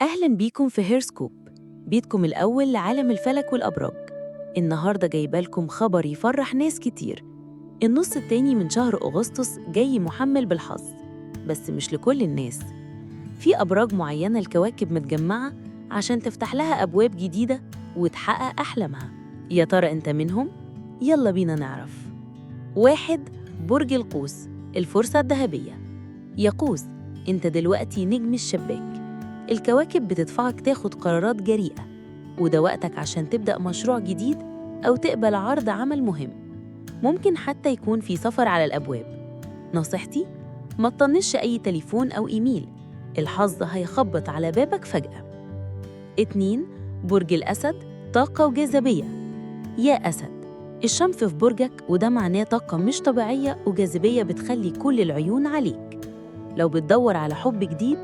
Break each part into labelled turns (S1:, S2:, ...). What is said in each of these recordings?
S1: أهلا بيكم في هيروسكوب، بيتكم الأول لعالم الفلك والأبراج. النهاردة جايبالكم خبر يفرح ناس كتير. النص التاني من شهر أغسطس جاي محمل بالحظ، بس مش لكل الناس. في أبراج معينة الكواكب متجمعة عشان تفتح لها أبواب جديدة وتحقق أحلامها. يا ترى أنت منهم؟ يلا بينا نعرف. 1. برج القوس، الفرصة الذهبية. يا قوس، أنت دلوقتي نجم الشباك. الكواكب بتدفعك تاخد قرارات جريئة، وده وقتك عشان تبدأ مشروع جديد أو تقبل عرض عمل مهم. ممكن حتى يكون في سفر على الأبواب. نصيحتي، ما تطنش أي تليفون أو إيميل، الحظ هيخبط على بابك فجأة. 2. برج الأسد، طاقة وجاذبية. يا أسد، الشمس في برجك، وده معناه طاقة مش طبيعية وجاذبية بتخلي كل العيون عليك. لو بتدور على حب جديد،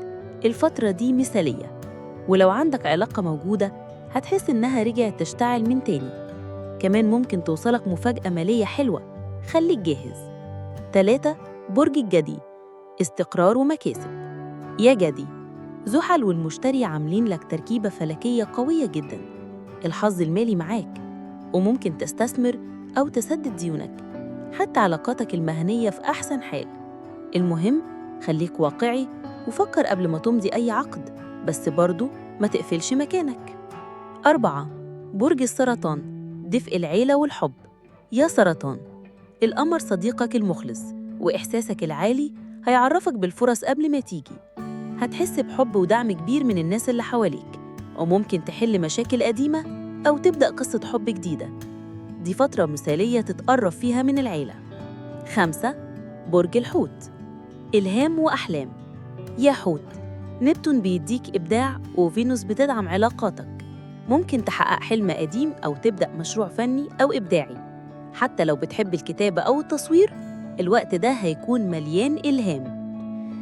S1: الفترة دي مثالية، ولو عندك علاقة موجودة هتحس إنها رجعت تشتعل من تاني. كمان ممكن توصلك مفاجأة مالية حلوة، خليك جاهز. 3. برج الجدي، استقرار ومكاسب. يا جدي، زحل والمشتري عاملين لك تركيبة فلكية قوية جدا. الحظ المالي معاك، وممكن تستثمر أو تسدد ديونك. حتى علاقاتك المهنية في أحسن حال. المهم خليك واقعي وفكر قبل ما تمضي أي عقد، بس برضو ما تقفلش مكانك. 4. برج السرطان، دفء العيلة والحب. يا سرطان، القمر صديقك المخلص، وإحساسك العالي هيعرفك بالفرص قبل ما تيجي. هتحس بحب ودعم كبير من الناس اللي حواليك، وممكن تحل مشاكل قديمة أو تبدأ قصة حب جديدة. دي فترة مثالية تتقرب فيها من العيلة. 5. برج الحوت، إلهام وأحلام. يا حوت، نبتون بيديك إبداع، وفينوس بتدعم علاقاتك. ممكن تحقق حلم قديم أو تبدأ مشروع فني أو إبداعي. حتى لو بتحب الكتابة أو التصوير، الوقت ده هيكون مليان إلهام.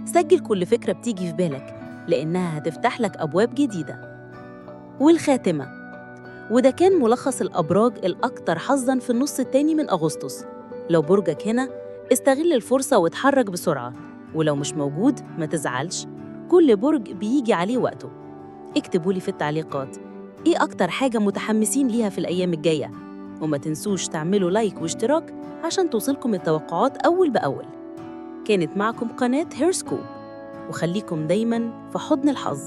S1: سجل كل فكرة بتيجي في بالك، لأنها هتفتح لك أبواب جديدة. والخاتمة، وده كان ملخص الأبراج الأكثر حظاً في النص التاني من أغسطس. لو برجك هنا، استغل الفرصة واتحرك بسرعة، ولو مش موجود ما تزعلش، كل برج بيجي عليه وقته. اكتبوا لي في التعليقات ايه أكتر حاجة متحمسين ليها في الأيام الجاية، وما تنسوش تعملوا like واشتراك عشان توصلكم التوقعات أول بأول. كانت معكم قناة هيرسكوب، وخليكم دايماً في حضن الحظ.